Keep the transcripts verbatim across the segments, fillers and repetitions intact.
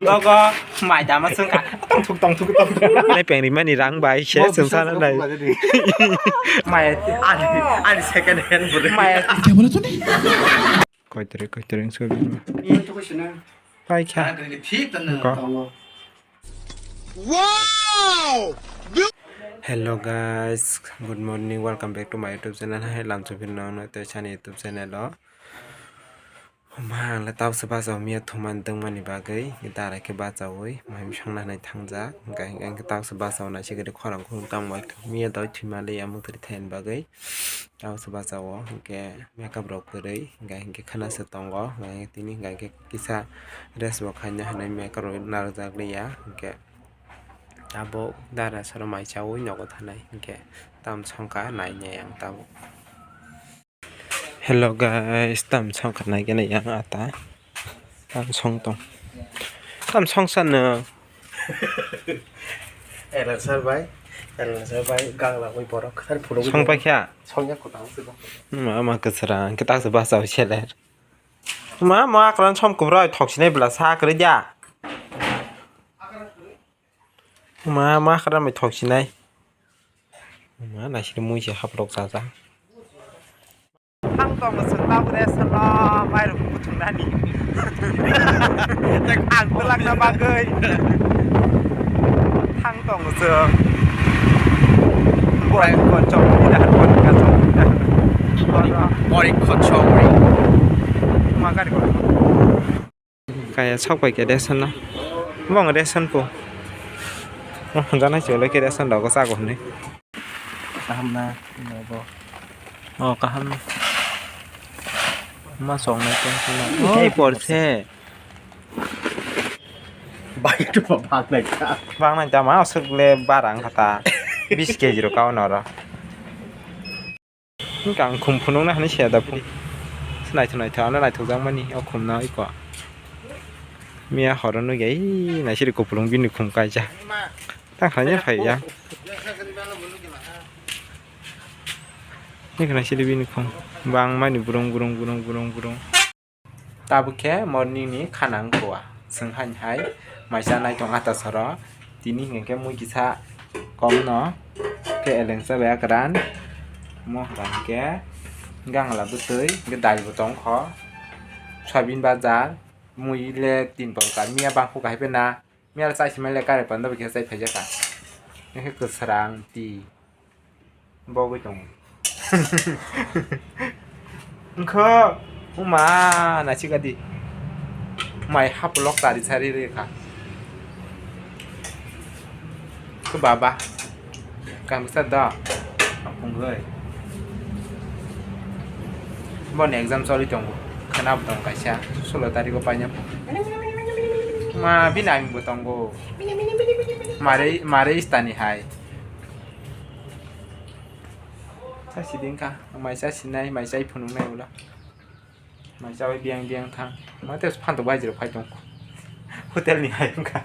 Nogo mai dama sungkha. Tongthuk, tongthuk, tongthuk. Nai pengri mani rang bai se sungsa na nai. Mai ani, ani second hand bwrwi. Mai. Koi tere, koi tere, so. Pai kha. Ko. Hello guys, good morning, welcome back to my YouTube channel. Hai lamchobino no te chani YouTube channel o. Homa, ang le tabukse bachao miya thuman tongmani bagwi, dara khe bachaui, mai bwsang nai thangjak, hwnkhe, hwnkhe tabukse bachao naisik khorang khorang tamo miya doi thwima le ya mukthari thaini bagwi, tabukse bachao, hwnkhe makeup rok kwrwi, hwnkhe, hwnkhe khana se tongo, hwnkhe tini hwnkhe kisa rest bo khaina hinwi makeup rok narwkjak liya, hwnkhe abo dara soro mai chaui nogo thanai, hwnkhe tam songkha nainai ang tabuk. Hello guys, tam song kha nai khe nai yang ata. Tam song tong. Tam song sa no. Ela sir bai, ela sir bai, gang la oi borok, sir phulo. Song pai kha. Song ya kota se ba. Ma ma kwsra, khe tak se bachao seler. Ma ma akran som kubra thok sinai bla sa kwrwi dia. Ma ma akran mai thok sinai. Ma naisik mui se haprok chacha. Thang tongo chwng tabuk rest no mairok buthumnani. Tei ang twlangna bagwi. Thang tongo chwng. Boring kochok, boring kochok. Boring kochok. Ma gari kochok. Kaya sok pai khe ration no. Bong ration po. Oh, janai se olai khe ration rogo chago hwnwi. Kaham na, nogo. Oh, kaham. Ma sok nai tong sina. Ei por se. Bai tu bang nai ta. Bang nai ta ma, aswk le barang kata. Bis kg ro kao noro. Hwnkhe ang khum phunukna hinwi siya da phung. Naithok naithok ano naithokjakmani o khumno iko. Miya horo nukya ii naisiri kupulung bini khum kaijak. Tang khlaina phaiya. Nukya naisiri bini khum. Bangmani burung burung burung burung burung. Tabuk khe morning ni khana wngkha o. Chwng haini hai mai chanai tong ata soro. Tini hinkhe mui kisa kom no. Khe elengsa bai akran. Omo hwnkha hinkhe gangla bwtwi, hinkhe dal bo tongkho. Soyabin bajar, mui le tin porkar, miya bangkho kahai bai na. Miya le chai sima le kare panda bai khe chai phaijakha. Hinkhe kwsrang ti. Bogwi tongo. Wngkha, uma, naisika di. Mai hapulok tari sari rikha. Khe baba. Kaisa da. Apungoi. Boni exam choli tongo. Khana bo tongo kaisa. Solo tariko paina. Ma, bini ami bo tongo. Mare, mare istani hai. Chasi din kha, mai chasi nai, mai chai phunuk nai ulo. Mai chawi biyang biyang thang. Ma te phantok bai jiro phai tong. Hotel ni hai wngkha.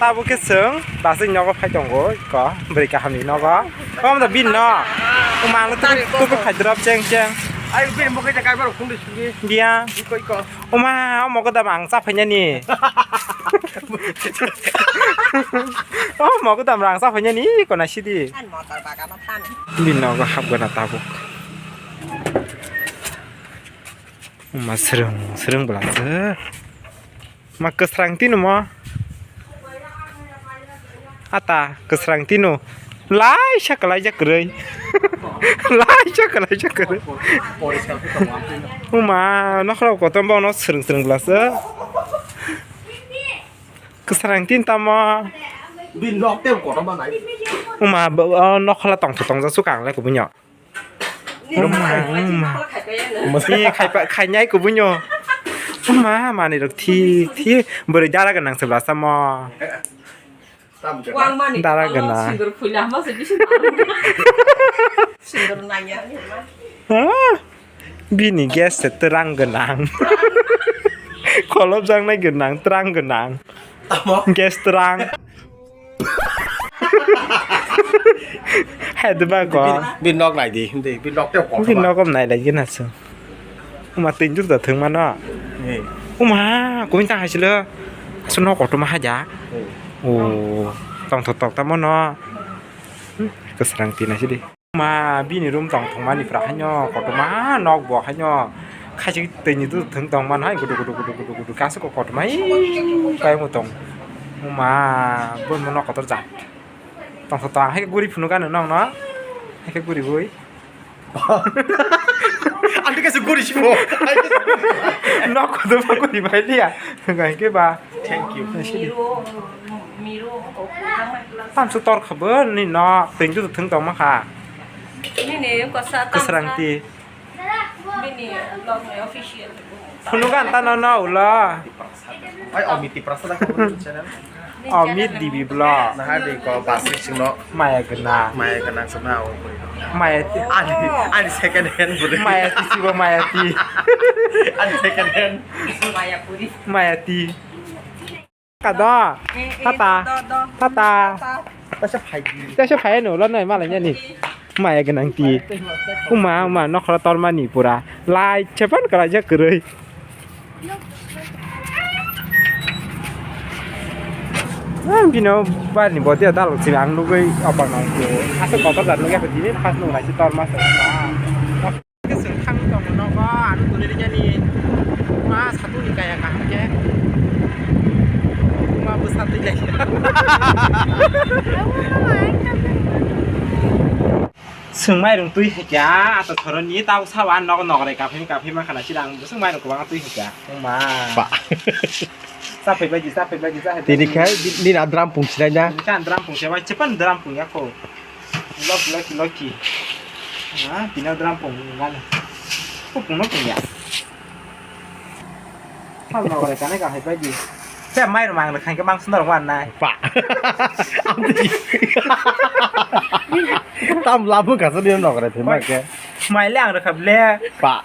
Tabuk khe chwng basing nogo phai tongo, ko bwrwi kaham ni nogo. Kom da bin no. Mang tuku tuku phai drop cheng cheng. Ai bin mo khe kai bar khung de sugi. Biya. Iko iko. Oma, omo godam ang cha phainani. Omo godam ang cha phainani, kona sidi. Ani motor bagano thani. Bini nogo hapgana tabuk. Oma srwng, srwng bwlangsa. Ma kwsrang tino mo. Ata, kwsrang tino. Laisa kwlaijak kwrwi. Laisa kwlaijak kwrwi. Uma, nokhrok kotor bono srwng srwng bwlasa. Kwsrang tin tamo. Bin lok tei kotor ba nai. Uma, bo, o nokhola tongthok tongjak sukang le kubunyo. Uma, uma. Ni khaipa, khainai kubunyo. Uma, manwi rok thik, thik. Bwrwi dara gwnang se bwlasa mo. Dara gana. Sindur phuila hama se bisi. Sindur nangya. Ha? Bini gas se terang gwnang. Kholopjaknai gwnang, terang gwnang. Tamo? Gas terang. Hai de ba ko. Bin nok nai di, hindi, bin nok te ko. Bin nok om nai lai gina so. Ma tin dur da thung mano. Uma, kumin tang haisilo. Aswk no kotorma haja. O, tongthok tok tamo no. Kwsrang tina sidi. Ma, bini room tong thwngmani pura haino kotorma nok bo haino khaisik twi ni duduk thwng tong mano hai gudu gudu gudu gudu gudu kaisa ko kotorma ii kaimu tong. Uma, bo no nok kotor jat. Tong thwng tong hai guri phunu gano nong no. Hai guri bui. Ani kaisa guri sibo. Nok kotor ma guri bai liya. Hai ke ba. Thank you. Tamso tor kha bo ni no twi ni duduk thwng tong ma kha. Nini kosa kwsrang tamsa. Ti. Bini vlog ni official. Phunuk an ta no no ulo. Ai, Amit Tiprasa da ko channel. Amit Dibi vlog. Nah, di ko basik sing no. Maya gana. Maya gana sing no. Maya ti. Ani, ani second hand bro. Maya ti sibo maya ti. Ani second hand. Maya puri. Maya ti. Ka do. Eh, eh, tata. Do, do. Tata. Tata. Tasa phai di. Tasa phai no lo nai malai ni. Maya ganang ti. Uma, uma, nokhro tormani pura. Lai chepan kala je kwrwi. Ah, bino bani bodi dalok sini ang nugui apa nang tu. Asa kotor dan nugui apa dini pas nung lai si torma sa. Swng thang tong nogo, ano tuni ringyani ma satuni kaya kaham khe. Ma bwsa twi lai. Swng mairung twi hwnkha, ato thoroni tau sawa nogo nogre kaphini kaphima khana sida ang swng mairung kwbang twi hwnkha. Ma. Ba. Chaphai baidi, chaphai baidi, chaphai baidi. Tini khe ni na drum pung sinai na. Kan drum pung se bai, chepan drum pung ya ko. Loki, loki, loki. Ha, pina drum pung ngana. Ko pung no pung ya. Tam no gore kane ka hai bai di. Se mai ro mang khan ke mang sundar wan nai. Pa. Tam labu ka sundar no gore te mai ke. Mai le ang rwkha ble. Pa.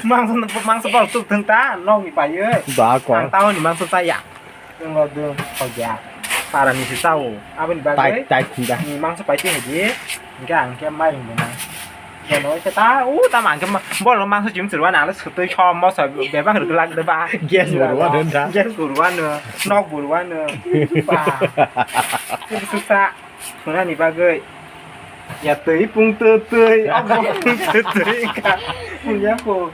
Mang sun, mang sun bol tuk thung ta, nok ni bai ye. Da ko. Ang tao ni mang sun ta ya. Nwng lo dwng, hoja. Para ni se chao. Aboni bagwi. Tai, tai, tinda. Ni mangso pai se hoji. Hingke ang khe mai rung bana. Jeno se ta, u ta mang khe ma-, bol mangso chim chirwa na le sutui som mo sa bebak rwgwlak de ba. Gas bo rwano da. Gas bo rwano, nok bo rwano. Ba. Suksa. Khunani bagwi. Ya twi pung twi twi, abo pung twi twi ka. Pung ya ko.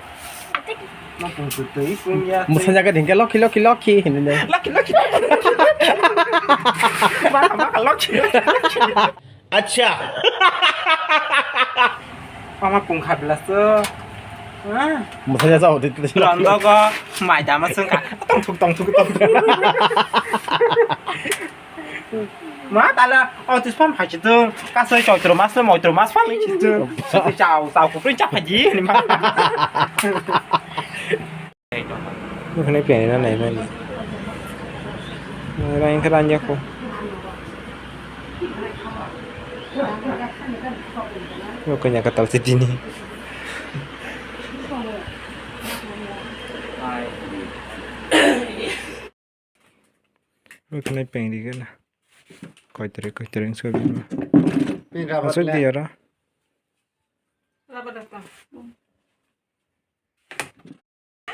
Ma pung twi twi, pung ya twi. Mwsanya ka dingke lokhi, lokhi, lokhi hinwi. Lokhi, lokhi, lokhi. Ma, ma, lokhi, lokhi, lokhi. Acha. Ama pung kha bilas to. Ah. Mwsanya sa hodi twi. Londogo, mai dama sungka. Tong thuk, tong thuk, tong thuk. Ma tala, o tis pam hai chitung, kasoi choitro mas le moitro mas pam chitung. Chao, chao, kupri chap haji, ni ma. Bukhwnai peng na nai mani. Rang khe rang jako. Bukhwnai katal se dini. Bukhwnai peng ri gana. Koitroi, koitroi wngsa bini. Peng rubber Aswk le. Di oro.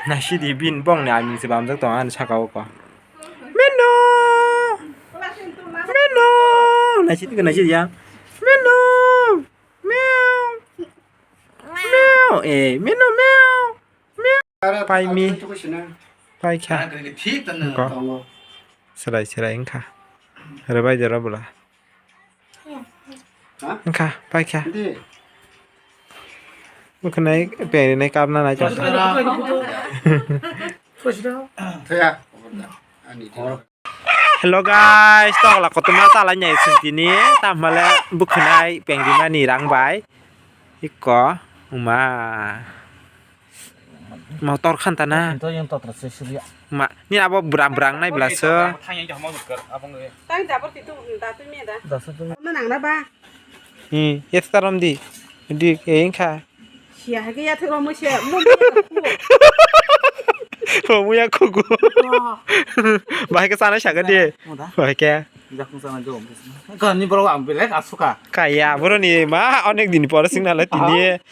Nasidi bin bongni aming se bamjak tongo ani saka o ko. Meno! Meno! Nasidi ko nasidi ya. Meno! Meow! Meow! Eh, meno meow! Meow! Pai mi. Pai kha. Ko. Serai serai wngkha. Rwbai de rw bwla. Wngkha, pai kha. Bukhwnai peng rinai kapna nai tong. Hello guys, tokla kotorma chalai nai sing tini, tamhale bukhwnai peng rimani rang bai. Ikko, uma. Motor khan ta na. Into yang totra se sibya. Ma, ni abo brang brang nai bla so. Tang jabor ti tu da tu me da. Da so tu. Ma nang na ba. Hmm, yes tarom di. Di ke kha. Sia ha ke ya thero mo se. Mo mo ya khu. Mo mo ya khu gu. Oh. Bahai ke sana sa ga di. Mo da. Bahai ke. Jakung sana jo. Ka ni bro ang belek asuka. Kaya, bro ni ma onek din pore sing nalai tini.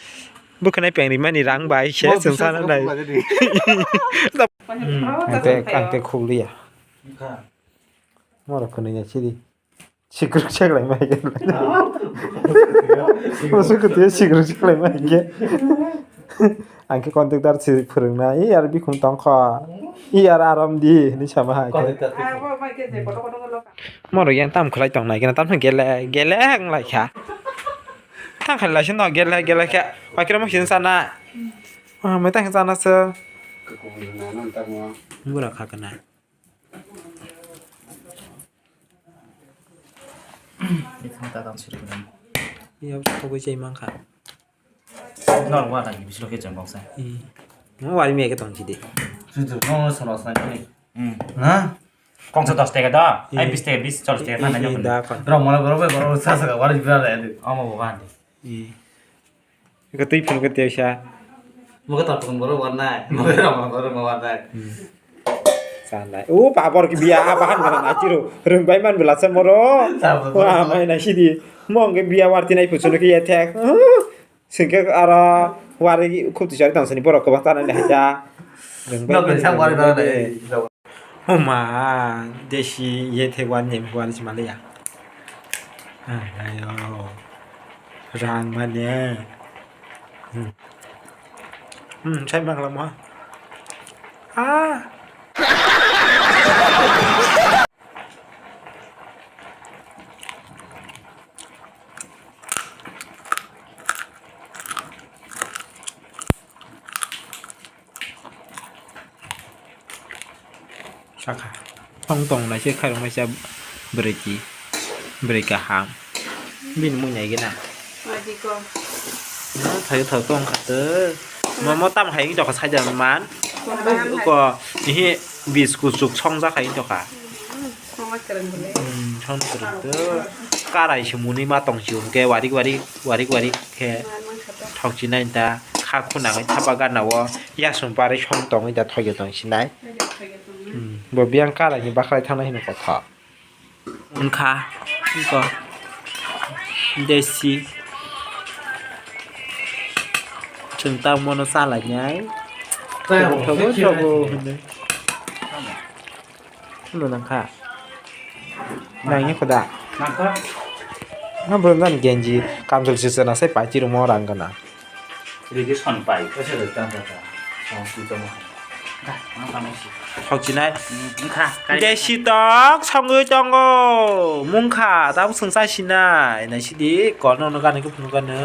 Bwkhwnai peng rimani rang bai se chwng sana nai. Ang te, ang te khugliya. Moro khwnwi ya chiri. Sikruk seklai mai khe. Musu kutu sikruk seklai mai khe. Ang khe conductor si phwrwngna. I ar bikhum tongkha. I ar aram di hinwi sama hai khe. Moro yang tam khwlai tong nai khe tam gele gele ang lai kha. Tang khala sino gele gele khe. Pakira mo sin sana. Ah, mai tang sana se. Mura kha kana. Bithang ta tang suri khe. Iya, pogwi chai mankha. Nor wa lagi bislo khe chang boksa. Hmm. Mo wari mi eke tong chidi. Sudur no sono sa ni. Hmm. Na? Kongsa dos taka do. Ai bis taka, bis, chollis taka thanai nokni. Da kon. Bro, mala bro, bro, sa sa wari bra da. Omo bo bandi. Hmm. Iko twi phunukhe tei sa. Mugo tor phung borok warnai. Mugo rong borok warnai. Hmm. Sanai. O, pa bor ki biya, a bahan gana na chiro. Rung bai man bela se moro. Sa bo. Wa, mai na sidi. Mong ke biya war tinai puchunu ke ya thek. Singke aro wari khub tisari tong sini borok kwbang tanai le haja. Rung bai man bela se. Oma, desi ye the wan ye wan si male ya. Ayo, rang mane. Hmm. Hmm, sai mang lama. Ah. Saka. Tong tong naisai khairok naisa bwrwi ki, bwrwi kaham. Bini mung nai gina. Adi ko. Na thai thai tong kha te. Momo tam hai wng tokha saida man. Ko ihi bis kuchuk song jak hai wng tokha. Hmm, song kwrwng bole. Hmm, song kwrwng to. Karai se mwnwi ma tong si hwnkhe warik warik warik warik khe. Thok chinai ta kha khuna ngai thapa gana o yasung pari song tongwi da thok tong sinai. Hmm, bo biyang karai ni bakhrai thang nai hino kotha. Wngkha, wngkha. Desi. Chwng tamo no chalainai. Thogo, thogo, thogo, hwnwi. Hwnwi nangkha. Nangya khoda. Nangkha. Nang bwrwng dan genji, kamchwlwi se chwna sai pai chirwngmo rang gana. Rigi son pai. Ese de tan tan tan. Oh, tu tamo. Da, ma tamo si. Thok chinai. Hmm, wngkha. Desi tok songwi tongo. Mungkha, tabuk swngsa sinai. Nai sidi, kol no no gana khe phunukha no.